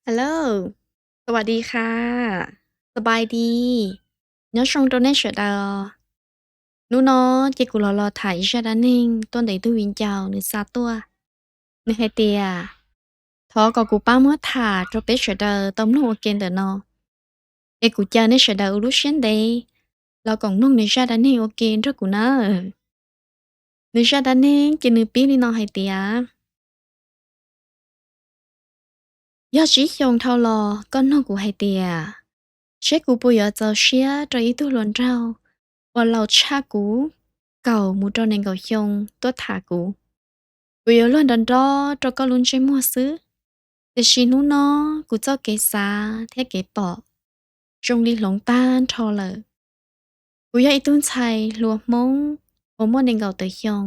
Hello, สวัสดีค่ะ, สบายดี, nyob zoo rau nej sawv daws. Hnub no ces kuv los los tham ib zaj dab neeg tuaj ntawm ib tug viv ncaus nws xa tuaj. Nws hais tias thov kom kuv pab muab tham rau peb sawv daws tau mloog ua ke ntawm no. Es kuv caw nej sawv daws ua lub siab ntev los koom mloog nws zaj dab neeg ua ke nrog kuv nawb. Nws zaj dab neeg ces nws pib li no hais tias, yog tsib xyoo dhau los koj nug kuv hais tias, seb kuv puas yuav txaus siab rau ib tug hluas nraug uas laus tshaj kuv kaum mus rau nees nkaum xyoo tuaj tham kuv. Kuv yuav luag nrov nrov rau koj lub ntsej muag xwb, tiam sis hnub no kuv txoj kev xav thiab kev pom zoo li hloov tag nrho lawm. Kuv yog ib tug ntxhais hluas Hmoob uas muaj nees nkaum tawm xyoo,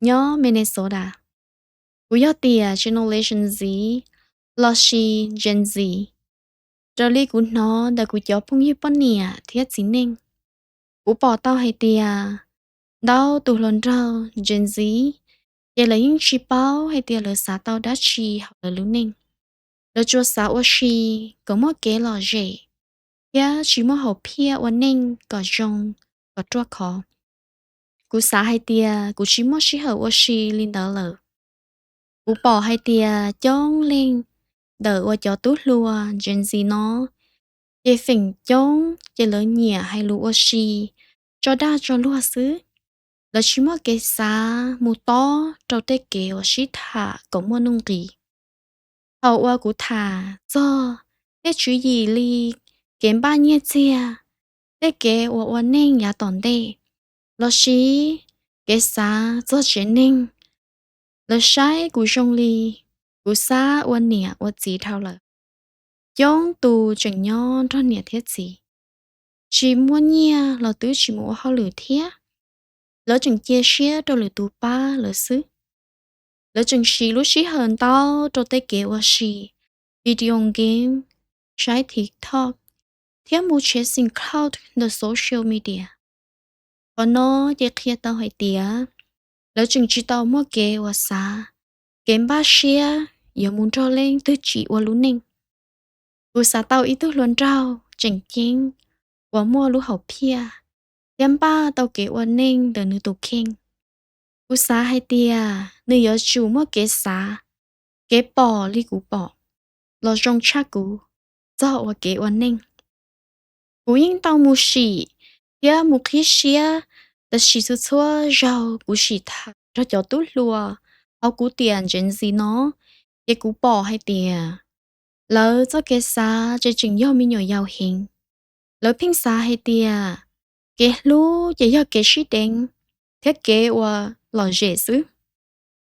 nyob Minnesota. Kuv yog tiam Generation Z lossis Gen Z, raws li kuv hnov ntawm kuv cov phooj ywg poj niam thiab txiv neej. Kuv pom tau hais tias ntau tus hluas nraug Gen Z ces lawv yeej tsis paub hais tias lawv xav tau dab tsi hauv lawv lub neej. Lawv tsuas xav ua si kom muaj kev lom zem thiab tsis muaj hom phiaj ua neej kom zoo, kom ruaj khov. Kuv xav hais tias kuv tsis muaj sij hawm ua si li ntawd lawm. Kuv pom hais tias coob leej ntawm uas cov tub hluas Gen Z no ces feem coob ces lawv nyiam hais lus ua si, tso dag tso luag xwb. Lawv tsis muaj kev xav mus tob rau tej kev uas sib tham kom muaj nuj nqis. Thaum uas kuv tham txog tej tswv yim li kev npaj nyiaj txiag, tej kev uas ua neej yav tom ntej, lossis kev xav txog tsev neeg, lawv saib kuv zoo li kuv xab ua niam ua txiv dhau lawm. Coob tus tseem nyob nrog niam thiab txiv, tsis muaj nyiaj los twb tsis mus ua hauj lwm thiab. Lawv tseem cia siab rau lwm tus pab lawv xwb. Lawv tseem siv lub sij hawm ntau rau tej kev ua si, video game, saib TikTok, thiab mus chasing clout ntawm social media. Qhov no ces qhia tau hais tias lawv tseem tsis tau muaj kev uas xav, kev npaj siab yuav mus nrog leej twg tsim ua lub neej. Kuv xav tau ib tug hluas nraug tseem ceeb uas muaj lub hom phiaj thiab npaj tau kev ua neej ntawm nws tus kheej. Kuv xav hais tias nws yuav tsum muaj kev xav, kev pom li kuv pom, los zoo tshaj kuv txog ua kev ua neej. Kuv yeej tau mus sim thiab mus qhib siab, tab sis txhua txhua zaug kuv sim tham nrog cov tub hluas hauv kuv tiam Gen Z no, ces kuv pom hais tias lawv txoj kev xav ces tseem yog me nyuam yaus heev. Lawv pheej xav hais tias kev hlub ces yog kev sib deev thiab kev uas lom zem xwb.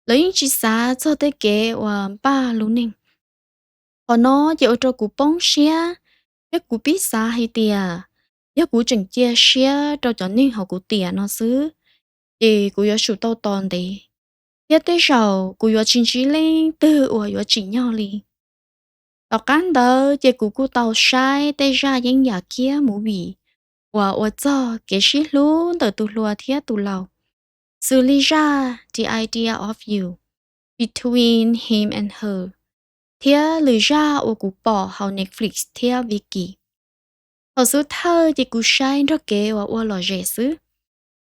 Lawv yeej tsis xav txog tej kev uas npaj lub neej. Qhov no ces ua rau kuv poob siab, thiab kuv pib xav hais tias yog kuv tseem cia siab rau cov neeg hauv kuv tiam no xwb, ces kuv yuav tsum tau tos ntev, thiab tej zaum kuv yuav tsis ntsib leej twg uas yuav tsim nyog li. Tom qab ntawd ces kuv kuj tau saib tej zaj yeeb yam kiab movie uas ua txog kev sib hlub ntawm tus hluas thiab tus laus, xws li zaj The Idea of You, Between Him and Her, thiab lwm zaj uas kuv pom hauv Netflix thiab Viki. Thaum xub thawj ces kuv saib nrog kev uas ua lom zem xwb,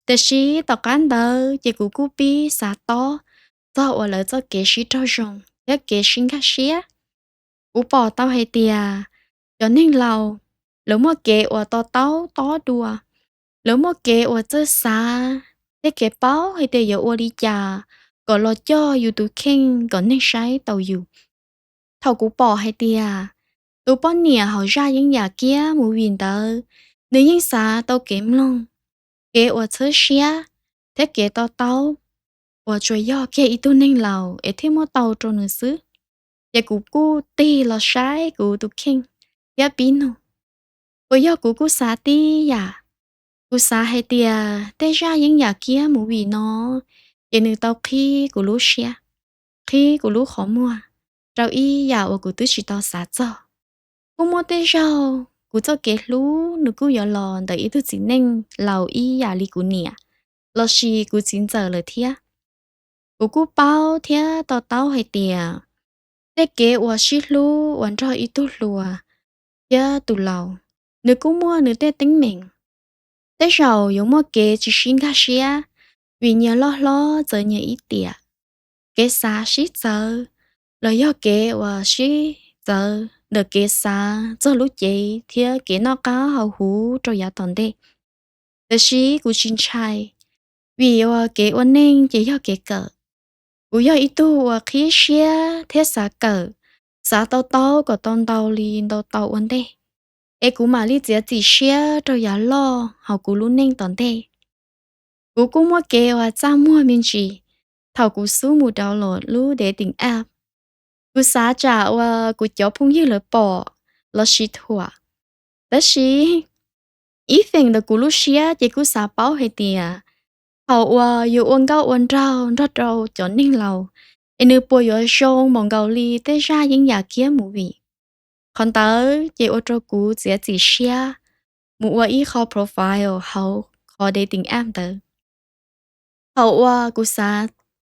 tiam sis tom qab ntawd ces kuv kuj pib xav tob txog uas lawv txoj kev sib raug zoo thiab kev sib nkag siab. Kuv pom tau hais tias cov neeg laus, lawv muaj kev uas to taub tob dua, lawv muaj kev uas txawj xav thiab kev paub hais tias yuav ua li cas kom los coj yus tus kheej kom neeg saib tau yus. Thaum kuv pom hais tias tus poj niam hauv zaj yeeb yam kiab movie ntawd, nws yeej xav tau kev mloog, kev uas txhawb siab, thiab kev to taub uas tsuas yog kiag ib tug neeg laus es thiaj muab tau rau nws xwb, ces kuv kuj tig los saib kuv tus kheej thiab pib nug, puas yog kuv kuj xav tib yam. Kuv xav hais tias tej zaj yeeb yam kiab movie no ces nws tau qhib kuv lub siab, qhib kuv lub qhov muag rau ib yam uas kuv twb tsis tau xav txog. Kuj muaj tej zaug kuv txoj kev hlub nws kuj yuav los ntawm ib tug txiv neej laus ib yam li kuv niam lossis kuv txiv ntxawm lawm thiab. Kuv kuj paub thiab to taub hais tias tej kev uas sib hlub uas nrog ib tug hluas thiab tus laus, nws kuj muaj nws tej teeb meem. Tej zaum yuav muaj kev tsis sib nkag siab vim nyias loj hlob txawv nyias ib tiam. Kev xav sib txawv los yog kev uas sib txawv ntawm kev xav txog lub cev thiab kev noj qab haus huv rau yav tom ntej. Tiam sis kuv tsis ntshai, vim uas kev ua neej ces yog kev kawm. Kuv yog ib tug uas qhib siab thiab xav kawm, xav tau taub kom tau ntau li ntau tau ua ntej, es kuv mam li txiav txim siab rau yav loj hauv kuv lub neej tom ntej. Kuv kuj muaj kev uas txaj muag me ntsis thaum kuv xub mus download lub dating app. Kuv xav tsam uas kuv cov phooj ywg lawv pom los sis thuam. Tab sis ib feem ntawm kuv lub siab ces kuj xav paub hais tias thaum uas yus ua nkauj ua nraug nrog rau cov neeg laus, es nws puas yuav zoo npaum nkaus li tej zaj yeeb yam kiab movie. Qhov ntawd ces ua rau kuv txiav txim siab mus ua ib qho profile hauv qhov dating app ntawd. Thaum uas kuv xav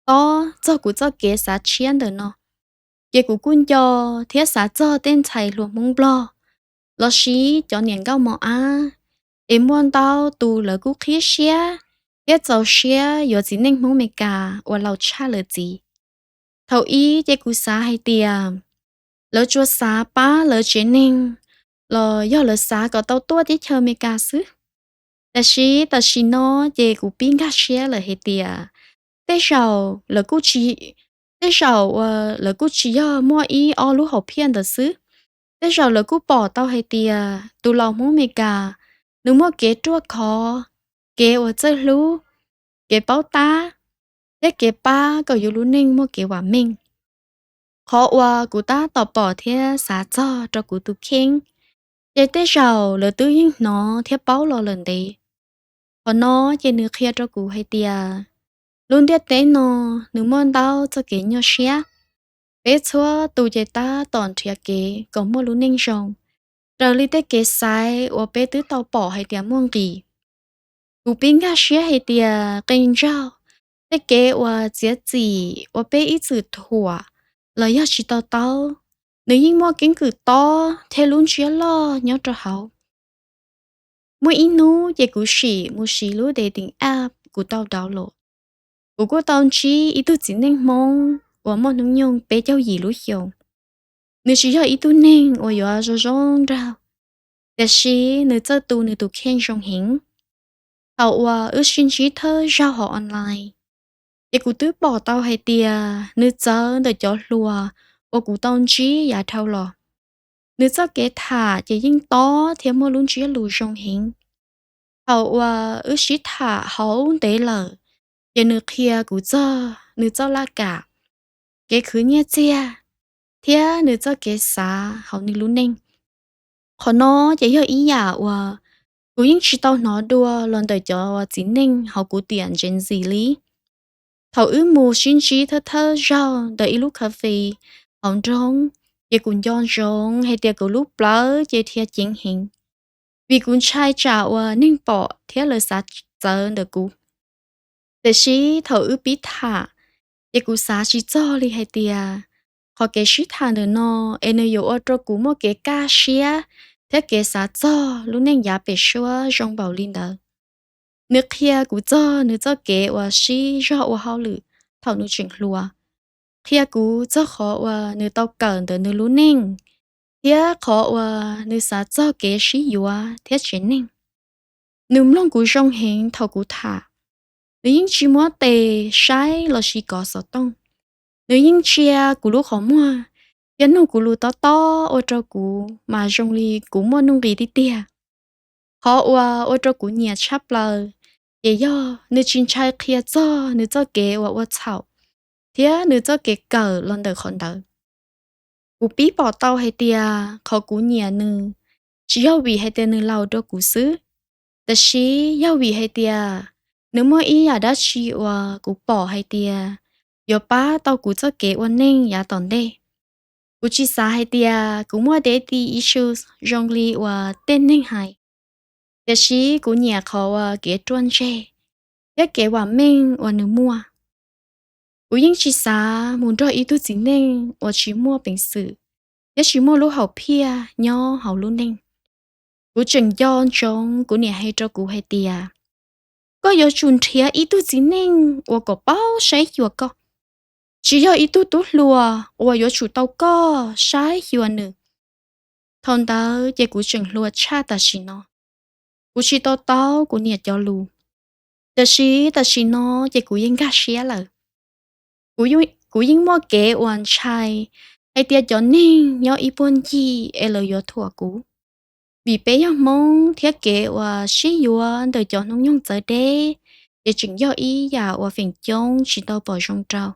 tob txog kuv txoj kev xav tshiab ntawm no, ces kuv kuj nco thiab xav txog tej ntxhais hluas Hmoob Nplog los sis cov niam nkauj mos ab, es muaj ntau tus lawv kuj qhib siab thiab txaus siab yuav txiv neej Hmoob Meskas uas laus tshaj lawv txiv. Thaum ib ces kuv xav hais tias lawv tsuas xav pab lawv tsev neeg los yog lawv xav kom tau tuaj teb chaws Amelikas xwb. Tiam sis tam sim no ces kuv pib nkag siab lawm hais tias tej zaum lawv kuj tsis, tej zaum uas lawv kuj tsis yog muaj ib ob lub hom phiaj ntawd xwb. Tej zaum lawv kuj pom tau hais tias tus laus Hmoob Amelikas, nws muaj kev ruaj khov, kev uas txawj hlub, kev paub tab, thiab kev pab kom yus lub neej muaj kev vam meej. Qhov uas kuv tab tom pom thiab xav txog rau kuv tus kheej, ces tej zaum lawv twb yeej hnov thiab paub los lawm ntev. Qhov no ces nws qhia rau kuv hais tias lub ntiaj teb no nws muaj ntau txoj kev nyuaj siab. Peb txhua tus ces tab tom nrhiav kev kom muaj lub neej zoo, raws li tej kev xaiv uas peb twb tau pom hais tias muaj nqis. Kuv pib nkag siab hais tias qee zaug tej kev uas txiav txim uas peb ib txwm thuam los yog tsis tau taub, nws yeej muaj keeb kwm tob thiab lub ntsiab loj nyob rau hauv. Muaj ib hnub ces kuv sim mus siv lub dating app kuv tau download. Kuv kuj tau ntsib ib tug txiv neej Hmoob uas muaj hnub nyoog peb caug yim lub xyoos. Nws tsis yog ib tug neeg uas yuav zoo zoo nraug, tiam sis nws txawj tu nws tus kheej zoo heev. Thaum uas wb sib ntsib thawj zaug hauv online, ces kuv twb pom tau hais tias nws txawv ntawm cov hluas uas kuv tau ntsib yav dhau los. Nws txoj kev tham ces yeej tob thiab muaj lub ntsiab lus zoo heev. Thaum uas wb sib tham hauv ntev lawm, ces nws qhia kuv txog nws txoj laj kam, kev khwv nyiaj txiag, thiab nws txoj kev xav hauv nws lub neej. Qhov no ces yog ib yam uas kuv yeej tsis tau hnov dua los ntawm cov txiv neej hauv kuv tiam Gen Z li. Thaum wb mus sib ntsib thawj thawj zaug ntawm ib lub cafe hauv nroog, ces kuv nco ntsoov hais tias kuv lub plawv ces dhia ceev heev, vim kuv ntshai tsam uas neeg pom thiab lawv xav txawv ntawm kuv. Tiam sis thaum wb pib tham, ces kuv xav tsis txog li hais tias qhov kev sib tham ntawm no es nws yuav ua rau kuv muaj kev kaj siab thiab kev xav txog lub neej yav pem suab zoo npaum li ntawd. Nws qhia kuv txog nws txoj kev uas sib zog ua hauj lwm thaum nws tseem hluas, qhia kuv txog qhov uas nws tau kawm ntawm nws lub neej, thiab qhov uas nws xav txog kev sib yuav thiab tsev neeg. Nws mloog kuv zoo heev thaum kuv tham. Nws yeej tsis muab tes saib los sis kov xov tooj. Nws yeej ntsia kuv lub qhov muag thiab nug kuv lus tob tob ua rau kuv mas zoo li kuv muaj nuj nqis tiag tiag. Qhov uas ua rau kuv nyiam tshaj plaws ces yog nws tsis ntshai qhia txog nws txoj kev uas ua txhaum thiab nws txoj kev kawm los ntawm qhov ntawd. Kuv pib pom tau hais tias qhov kuv nyiam nws tsis yog vim hais tias nws laus dua kuv xwb, tiam sis yog vim hais tias nws muaj ib yam dab tsi uas kuv pom hais tias yuav pab tau kuv txoj kev ua neej yav tom ntej. Kuv tsis xav hais tias kuv muaj daddy issues zoo li uas tej neeg hais, tiam sis kuv nyiam qhov uas kev ruaj ntseg thiab kev vam meej uas nws muaj. Kuv yeej tsis xav mus nrog ib tug txiv neej uas tsis muaj peev xwm thiab tsis muaj lub hom phiaj nyob hauv lub neej. Kuv tseem nco ntsoov kuv niam hais rau kuv hais tias, koj yuav tsum nrhiav ib tug txiv neej uas kom paub saib xyuas koj, tsis yog ib tug tub hluas uas yuav tsum tau koj saib xyuas nws. Thaum ntawd ces kuv tseem hluas tshaj tam sim no, kuv tsis to taub kuv niam cov lus. Tiam sis tam sim no ces kuv yeej nkag siab lawm. Kuv yeej muaj kev uas ntshai hais tias cov neeg nyob ib puag ncig es lawv yuav thuam kuv. Vim peb yog Hmoob thiab kev uas sib yuav ntawm cov hnub nyoog txawv deb ces tseem yog ib yam uas feem coob tsis tau pom zoo rau.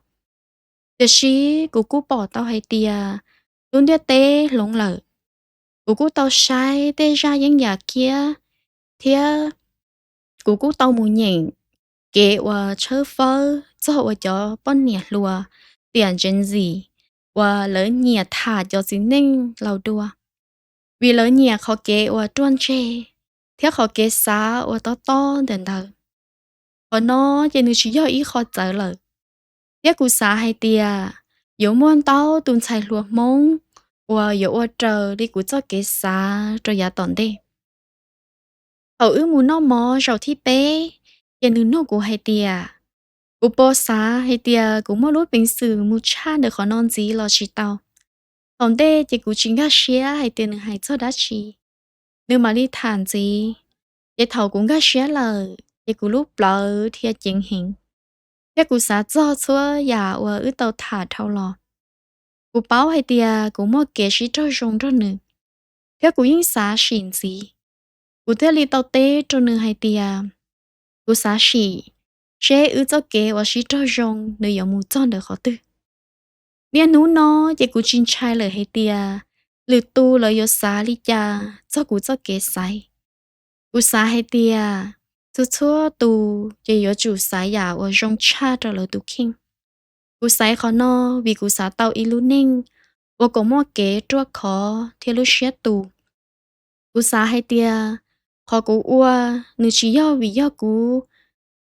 Tiam sis kuv kuj pom tau hais tias lub ntiaj teb hloov lawm. Kuv kuj tau saib tej zaj yeeb yam kiab thiab kuv kuj tau mus nyeem kev uas tshawb fawb txog uas cov poj niam hluas tiam Gen Z uas lawv nyiam tham cov txiv neej laus dua, vim lawv nyiam qhov kev uas ruaj ntseg thiab qhov kev xav uas tob tob ntawm ntawd. Qhov no ces nws tsis yog ib qho txawv lawm, thiab kuv xav hais tias yuav muaj ntau tus ntxhais hluas Hmoob uas yuav ua raws li kuv txoj kev xav rau yav tom ntej. Thaum wb mus noj mov zaum thib peb, ces nws nug kuv hais tias, kuv puas xav hais tias kuv muaj lub peev xwm mus tshaj ntawm qhov no ntxiv los tsis tau. Thaum ntej ces kuv tsis nkag siab hais tias nws hais txog dab tsi, nws mam li tham ntxiv. Ces thaum kuv nkag siab lawm ces kuv lub plawv dhia ceev heev, thiab kuv xav txog txhua yam uas wb tau tham dhau los. Kuv paub hais tias kuv muaj kev sib raug zoo nrog nws, thiab kuv yeej xav sim ntxiv. Kuv thiaj li tau teb rau nws hais tias, kuv xav sim seb wb txoj kev uas sib raug zoo nws yuav mus txog ntawm qhov twg. Niaj hnub no ces kuv tsis ntshai lawm hais tias lwm tus lawv yuav xav li cas txog kuv txoj kev xaiv. Kuv xav hais tias txhua txhua tus ces yuav tsum xaiv yam uas zoo tshaj rau lawv tus kheej. Kuv xaiv qhov no vim kuv xav tau ib lub neej uas kom muaj kev ruaj khov thiab lub siab tus. Kuv xav hais tias qhov kuv ua, nws tsis yog vim yog kuv,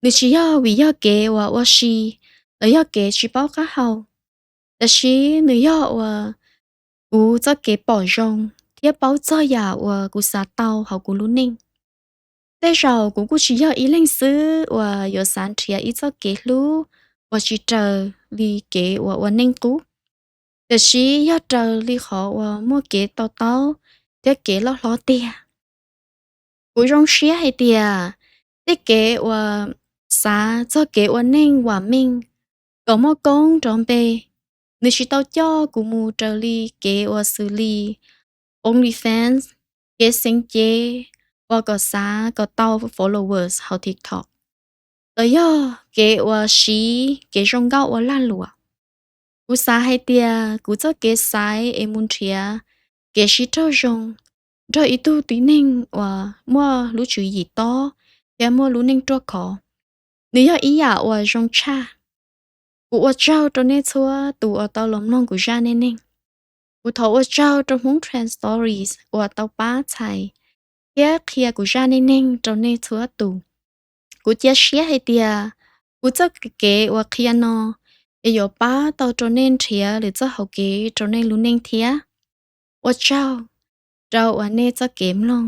nws tsis yog vim yog kev uas ua si los yog kev tsis paub qab hau, tiam sis nws yog uas kuv txoj kev pom zoo thiab paub txog yam uas kuv xav tau hauv kuv lub neej. Tej zaum kuv kuj tsis yog ib leeg xwb uas yuav xav nrhiav ib txoj kev hlub uas tsis raws li kev uas ua neej qub, tiam sis yog raws li qhov uas muaj kev to taub thiab kev loj hlob tiag. Kuv zoo siab hais tias tej kev uas xav txog kev ua neej vam meej kom muaj koob nrov npe, nws tsis tau coj kuv mus raws li kev uas xws li OnlyFans, kev xeev cev uas kom xav kom tau followers hauv TikTok, los yog kev uas siv kev zoo nkauj ua lag luam. Kuv xav hais tias kuv txoj kev xaiv es mus nrhiav kev sib raug zoo nrog ib tug tib neeg uas muaj lub tswv yim tob thiab muaj lub neej ruaj khov, nws yog ib yam uas zoo tshaj. Kuv ua tsaug rau nej txhua tus uas tau los mloog kuv zaj neej neeg. Kuv thov ua tsaug rau Hmoob Trend Stories uas tau pab txhais thiab qhia kuv zaj neej neeg rau nej txhua tus. Kuv cia siab hais tias kuv txoj kev uas qhia no es yuav pab tau rau nej nrhiav lwm txoj hauv kev rau nej lub neej thiab. Ua tsaug rau uas nej txoj kev mloog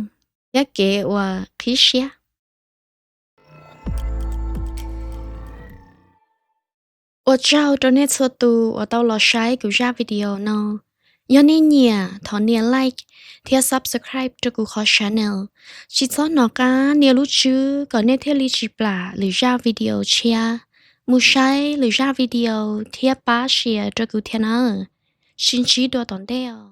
thiab kev uas qhib siab. Ua tsaug rau nej txhua tus uas tau los saib kuv zaj video no. Yog nej nyiam, thov nias like thiab subscribe rau kuv qhov channel. Tsis txhob hnov qab nias lub tswb kom nej thiaj li tsis plam lwm zaj video tshiab. Mus saib lwm zaj video thiab pab share rau kuv thiab nawb. Sib ntsib dua tom ntej os.